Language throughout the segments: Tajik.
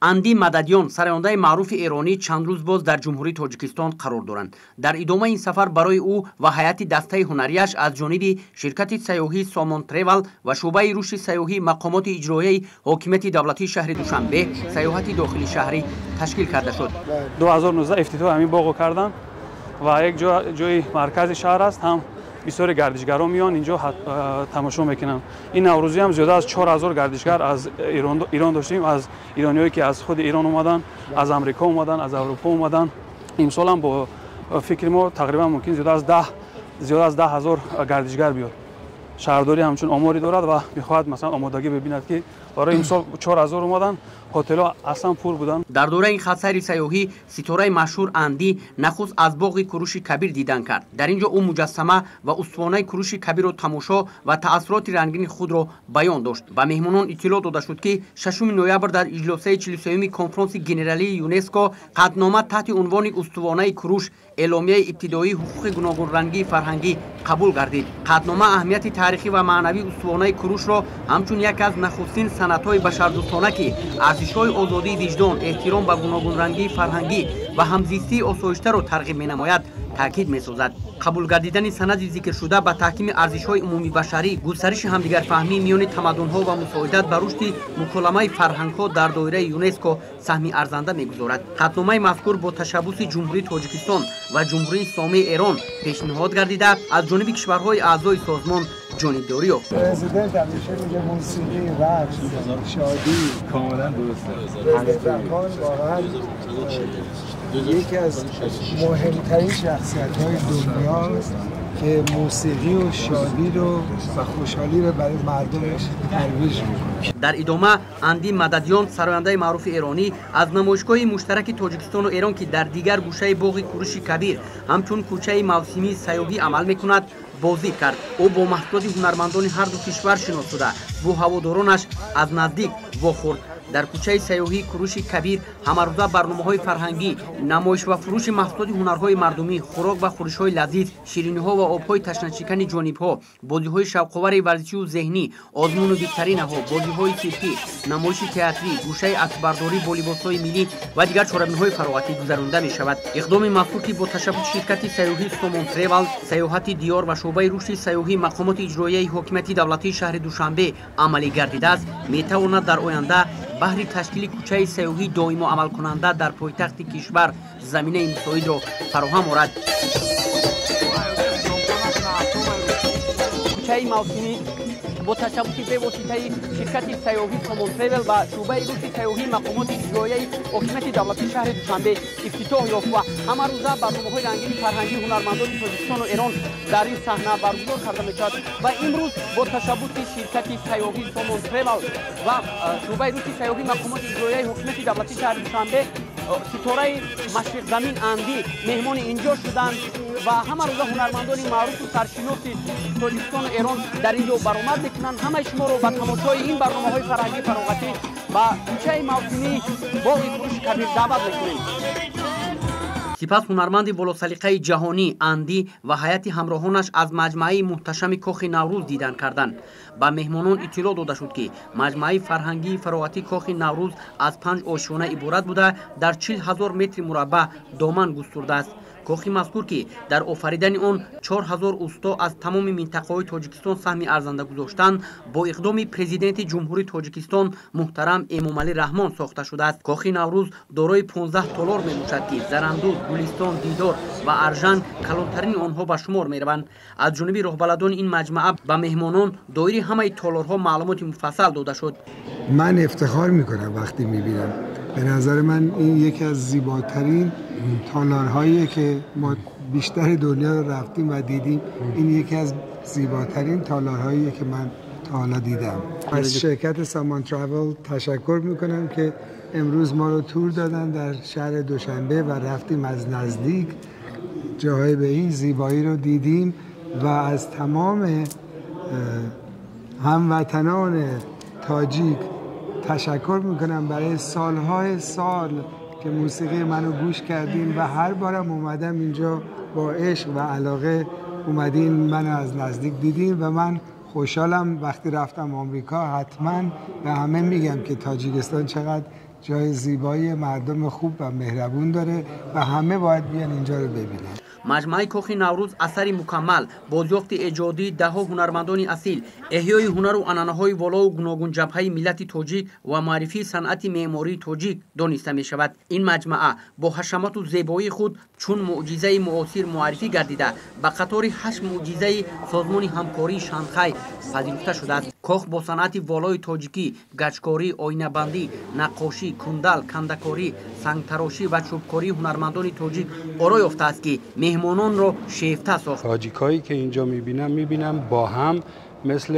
Анди Мададиён, сарояндаи маъруфи эронӣ, чанд рӯз боз дар Ҷумҳурии Тоҷикистон қарор доранд. Дар идомаи ин сафар барои ӯ ва ҳайати дастаи ҳунарияш аз ҷониби ширкати сайёҳии Сомон Тревал ва шӯъбаи рушди сайёҳии мақомоти иҷроияи ҳокимияти давлатии шаҳри Душанбе сайёҳати дохили шаҳрӣ ташкил карда шуд. 2019 ифтитоҳ ҳамин боғо кардам ва як ҷои маркази шаҳр аст, ҳам бисёри гардишгарон меоянд инҷо, тамошо мекунанд. Ин наврӯзӣ ҳам зиёда аз 4000 гардишгар аз Ирон доштем, аз ирониҳое ки аз худи Ирон омаданд, аз Амрико омаданд, аз Аврупо омаданд. Имсол ҳам бо фикри мо тақрибан мумкин зиёда аз 10 000 гардишгар биёд. Шаҳрдорӣ ҳамчун оморӣ дорад ва мехоҳад, масалан, омодагӣ бибинад, ки барои имсол 4000 омаданд, ҳотелҳо аслан пур буданд. Дар доираи ин хатсайри сайёҳӣ ситораи машҳур Андӣ нахуст аз боғи Куруши Кабир дидан кард. Дар ин ҷо ӯ муҷассама ва устувонаи Куруши Кабирро тамошо ва таассуроти рангини худро баён дошт. Ба меҳмонон иттилоъ дода шуд, ки 6 ноябр дар иҷлосаи 43-юми конфронси генералии ЮНЕСКО қатънома таҳти унвони «Устувонаи Куруш: эъломияи ибтидоии ҳуқуқи гуногунрангии фарҳангӣ» қабул гардид. Қатънома аҳамияти таърихӣ ва маънавии устувонаи Курушро ҳамчун яке аз нахустин санъатҳои башардӯстона, ки арзишҳои озодии виҷдон, эҳтиром ба гуногунрангии фарҳангӣ ва ҳамзистии осоиштаро тарғиб менамояд, таъкид месозад. Қабул гардидани санади зикршуда ба таҳкими арзишҳои умумибашарӣ, густариши ҳамдигарфаҳмӣ миёни тамаддунҳо ва мусоидат ба рушди муколамаи фарҳангҳо дар доираи ЮНЕСКО саҳми арзанда мегузорад. Қатъномаи мазкур бо ташаббуси Ҷумҳурии Тоҷикистон ва Ҷумҳурии Исломии Эрон пешниҳод гардида, аз ҷониби кишварҳои аъзои созмон ҷонибдорӣ ёфт. پرزیدنت همیشه میگه موسیقی، رقص، شادی. کاملا درسته. پرزیدنت رحمان واقعا یکی از مهمترین شخصیت های دنیاست که موسیقی و شادی رو و خوشحالی رو برای مردمش ترویج میکنه. Дар идома Анди Мададиён, сарояндаи маъруфи эронӣ, аз намоишгоҳи муштараки Тоҷикистону Эрон, ки дар дигар гӯшаи боғи Куруши Кабир ҳамчун кӯчаи мавсимии сайёҳӣ амал мекунад, боздид кард. Ӯ бо маҳсулоти ҳунармандони ҳарду кишвар шинос шуда, бо ҳаводоронаш аз наздик вохӯрд. Дар кӯчаи сайёҳии Куруши Кабир ҳамарӯза барномаҳои фарҳангӣ, намоиш ва фурӯши маҳсулоти ҳунарҳои мардумӣ, хӯрок ва хӯришҳои лазиз, шириниҳо ва обҳои ташнашикани ҷонибҳо, бозиҳои шавқовари варзишию зеҳнӣ, озмуну викторинаҳо, бозиҳои сиркӣ, намоиши театрӣ, гӯшаи аксбардорӣ бо либосҳои миллӣ ва дигар чорабиниҳои фароғатӣ гузаронида мешавад. Иқдоми мазкур, ки бо ташаббуси ширкати сайёҳии Сомон Тревал, Сайёҳати Диёр ва шӯъбаи рушди сайёҳии мақомоти иҷроияи ҳокимияти давлатии шаҳри Душанбе амалӣ гардидааст, метавонад дар оянда баҳри ташкили кӯчаи сайёҳии доимо амалкунанда дар пойтахти кишвар заминаи мусоидро фароҳам орад. Кӯчаи мавсимӣ бо ташаббуси бевоситаи ширкати сайёҳӣ Сомон Тревел ва шӯъбаи рушди сайёҳии мақомоти иҷроияи ҳокимияти давлатии шаҳри Душанбе ифтитоҳ ёфт ва ҳамарӯза барномаҳои рангини фарҳангии ҳунармандони Тоҷикистону Эрон дар ин саҳна баргузор карда мешавад. Ва имрӯз бо ташаббуси ширкати сайёҳии Сомон Тревел ва шӯъбаи рушди сайёҳии мақомоти иҷроияи ҳокимияти давлатии шаҳри Душанбе ситораи машриқзамин Андӣ меҳмони инҷо шуданд ва ҳамарӯза ҳунармандони маъруфу саршиноси Тоҷикистону Эрон дар ин ҷо баромад мекунанд. Ҳамаи шуморо ба тамошои ин барномаҳои фарҳангӣ фароғатӣ ба кӯчаи мавсимии боғи Куруши Кабир даъват мекунем. Сипас ҳунарманди волосалиқаи ҷаҳонӣ Андӣ ва ҳайати ҳамроҳонаш аз маҷмӯаи муҳташами Кохи Наврӯз дидан карданд. Ба меҳмонон иттилоъ дода шуд, ки маҷмӯаи фарҳангии фароғатии Кохи Наврӯз аз панҷ ошёна иборат буда, дар 40 000 метри мураббаъ доман густурдааст. Кохи мазкур, ки дар офаридани он 4000 усто аз тамоми минтақаҳои Тоҷикистон саҳми арзанда гузоштанд, бо иқдоми Президенти Ҷумҳурии Тоҷикистон муҳтарам Эмомалӣ Раҳмон сохта шудааст. Кохи Наврӯз дорои 15 толор мебошад, ки Зарандуз, Гулистон, Дидор ва Аржанг калонтарини онҳо ба шумор мераванд. Аз ҷониби роҳбаладони ин маҷмаъа ба меҳмонон доири ҳамаи толорҳо маълумоти муфассал дода шуд. من افتخار میکنم وقتی میبینم. به نظر من این یکی از زیباترین تالارهاییه که ما بیشتر دنیا رو رفتیم و دیدیم، این یکی از زیباترین تالارهاییه که من تا حالا دیدم. از شرکت سامان تراول تشکر میکنم که امروز ما رو تور دادن در شهر دوشنبه و رفتیم از نزدیک جاهای به این زیبایی رو دیدیم و از تمام هموطنان تاجیک تشکر میکنم برای سالهای سال که موسیقی منو گوش کردین و هر بارم اومدم اینجا با عشق و علاقه اومدین منو از نزدیک دیدین و من خوشحالم. وقتی رفتم آمریکا حتما به همه میگم که تاجیکستان چقدر جای زیبایی، مردم خوب و مهربون داره و همه باید بیان اینجا رو ببینن. Маҷмӯаи Кохи Наврӯз асари мукаммал, бозёфти эҷодии даҳҳо ҳунармандони асил, эҳёи ҳунару анъанаҳои волову гуногунҷабҳаи миллати тоҷик ва муаррифии санъати меъмории тоҷик дониста мешавад. Ин маҷмаъа бо ҳашамату зебоии худ чун мӯъҷизаи муосир муаррифӣ гардида, ба қатори 8 мӯъҷизаи Созмони ҳамкории Шанхай пазируфта шудааст. Кох бо санъати волои тоҷикӣ, гачкорӣ, оинабандӣ, наққошӣ, кундал, кандакорӣ, сангтарошӣ ва чӯбкории ҳунармандони тоҷик оро ёфтааст, ки меҳмононро шефта сохт. تاجیکایی که اینجا میبینم، میبینم با هم مثل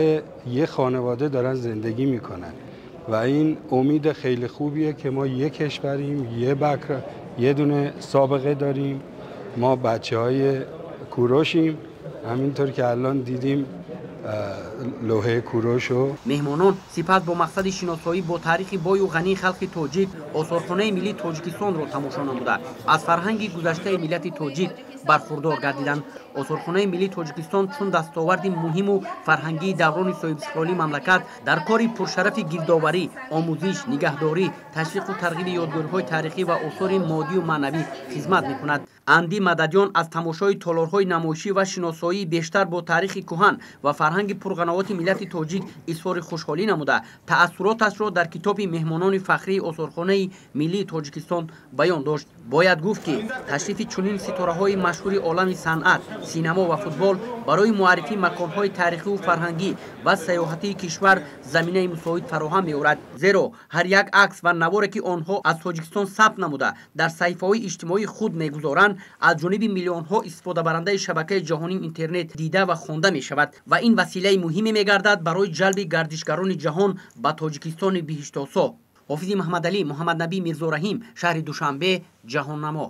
یه خانواده دارن زندگی میکنن و این امید خیلی خوبیه که ما یه کشوریم، یه بکر، یه دونه سابقه داریم. ما بچه های کوروشیم. همینطور که الان دیدیم لوحه کوروشو. Меҳмонон сипас бо мақсади шиносоӣ бо таърихи бою ғании халқи тоҷик осорхонаи миллии Тоҷикистонро тамошо намуда, аз фарҳанги гузаштаи миллати тоҷик бархурдор гардиданд. Осорхонаи миллии Тоҷикистон чун дастоварди муҳиму фарҳангии даврони соҳибистиқлолии мамлакат дар кори пуршарафи гирдоварӣ, омӯзиш, нигаҳдорӣ, ташвиқу тарғиби ёдгориҳои таърихӣ ва осори моддию маънавӣ хизмат мекунад. Анди Мададён аз тамошои толорҳои намоишӣ ва шиносоии бештар бо таърихи кӯҳан ва фарҳанги пурғановати миллати тоҷик изҳори хушҳолӣ намуда, таассуроташро дар китоби меҳмонони фахрии осорхонаи миллии Тоҷикистон баён дошт. Бояд гуфт, ки ташрифи чунин ситораҳои машҳури олами санъат, синамо ва футбол барои муаррифии маконҳои таърихиву фарҳангӣ ва сайёҳатии кишвар заминаи мусоид фароҳам меорад, зеро ҳар як акс ва наворе, ки онҳо аз Тоҷикистон сабт намуда, дар саҳифаҳои иҷтимоии худ мегузоранд, аз ҷониби миллионҳо истифодабарандаи шабакаи ҷаҳонии интернет дида ва хонда мешавад ва ин василаи муҳиме мегардад барои ҷалби гардишгарони ҷаҳон ба Тоҷикистони биҳиштосо. Ҳофизи Маҳмадалӣ, Муҳаммаднабӣ Мирзораҳим, шаҳри Душанбе, Ҷаҳоннамо.